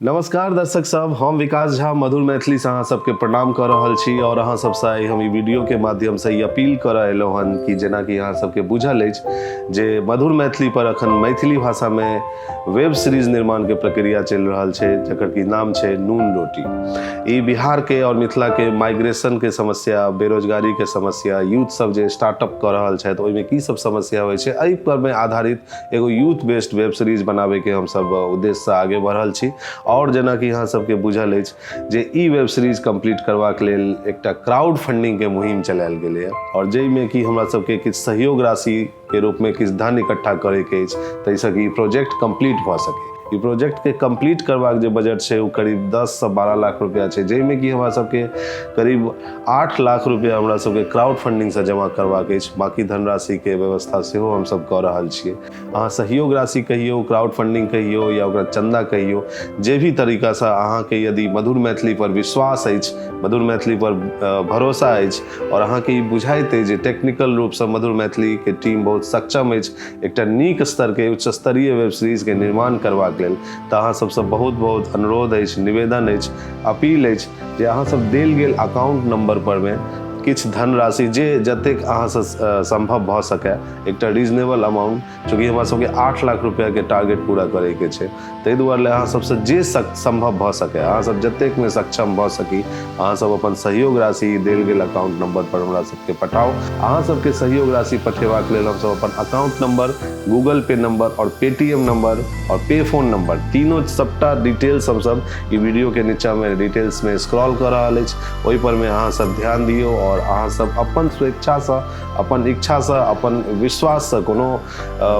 नमस्कार दर्शक सब, हम विकास झा मधुर मैथिली से अहाँ सबके प्रणाम कर रहल छी और अहाँ सबसँ आइ हम ई वीडियो के माध्यम से ई अपील करऽ एलहुँ हन कि जेनाकि अहाँ सबके बुझल अछि जे मधुर मैथिली पर अखन मैथिली भाषा में वेब सीरीज निर्माण के प्रक्रिया चलि रहल छै, जकर कि नाम छै नून रोटी। ई बिहार के और मिथिला के माइग्रेशन के समस्या, बेरोजगारी के समस्या, यूथ सब जे स्टार्टअप कऽ रहल छथि ओहिमे की सब समस्या होइ छै, एहि पर में आधारित एगो यूथ बेस्ड वेब सीरीज बनाबैके हमसब उद्देश्यसँ आगे बढ़ल छी। आओर जेनाकि अहाँ सबके बुझल अछि जे ई वेब सीरीज कम्प्लीट करबाक लेल एकटा क्राउड फंडिंगके मुहिम चलायल गेलैए और जाहिमे कि हमरा सबके किछु सहयोग राशिके रूपमे किछु धन इकट्ठा करैके अछि ताहिसँ कि ई प्रोजेक्ट कम्प्लीट भऽ सकै। ई प्रोजेक्टके कम्प्लीट करबाक जे बजट छै ओ करीब 10 से 12 लाख रुपया छै, जाहिमे कि हमरा सबके करीब 8 लाख रुपया हमरा सबके क्राउड फंडिंगसँ जमा करबाक अछि। बाकी धनराशिके व्यवस्था सेहो हमसब कऽ रहल छियै। अहाँ सहयोग राशि कहियौ, क्राउड फंडिंग कहियौ या ओकरा चंदा कहियौ, जे भी तरीकासँ अहाँके यदि मधुर मैथिली पर विश्वास अछि, मधुर मैथिली पर भरोसा अछि और अहाँके ई बुझाइत अछि जे टेक्निकल रूपसँ मधुर मैथिलीके टीम बहुत सक्षम अछि एकटा नीक स्तरके उच्च स्तरीय वेब सीरीजके निर्माण करबाक लेल, तऽ अहाँ सबसँ बहुत बहुत अनुरोध अछि, निवेदन अछि, अपील अछि जे अहाँ सब देल गेल अकाउंट नंबर पर मे किछु धनराशि जे जतेक अहाँसँ सम्भव भऽ सकै एकटा रीजनेबल अमाउंट, चूँकि हमरा सबके 8 लाख रुपैआके टारगेट पूरा करैके छै, ताहि दुआरे लए अहाँ सबसँ जे सम्भव भऽ सकै, अहाँ सब जतेकमे सक्षम भऽ सकी, अहाँ सब अपन सहयोग राशि देल गेल अकाउंट नंबर पर हमरा सबके पठाउ। अहाँ सबके सहयोग राशि पठेबाक लेल हमसब अपन अकाउंट नंबर, गूगल पे नंबर और पेटीएम नंबर और पे फोन नंबर तीनों सबटा डिटेल्स हमसब ई वीडियो के नीचा में डिटेल्स में स्क्रॉल कऽ रहल अछि, ओहि पर में अहाँ सब ध्यान दियौ और अहाँ सब अपन स्वेच्छासँ, अपन इच्छासँ, अपन विश्वाससँ, कोनो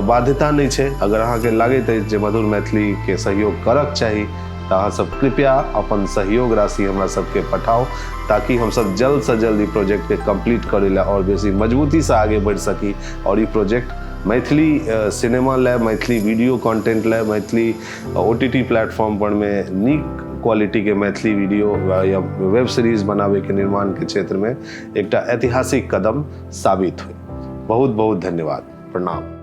बाध्यता नहि छै। अगर अहाँके लागैत अछि जे मधुर मैथिलीके सहयोग करक चाही तऽ अहाँ सब कृपया अपन सहयोग राशि हमरा सबके पठाउ ताकि हमसब जल्दसँ जल्द ई प्रोजेक्टके कम्प्लीट करै लए आओर बेसी मजबूतीसँ आगे बढ़ि सकी और ई प्रोजेक्ट मैथिली सिनेमा लए, मैथिली वीडियो कंटेंट लए, मैथिली OTT platform पर में नीक क्वालिटी के मैथिली वीडियो या वेब सीरीज बनाबे के निर्माण के क्षेत्र में एकटा ऐतिहासिक कदम साबित हुए। बहुत बहुत धन्यवाद, प्रणाम।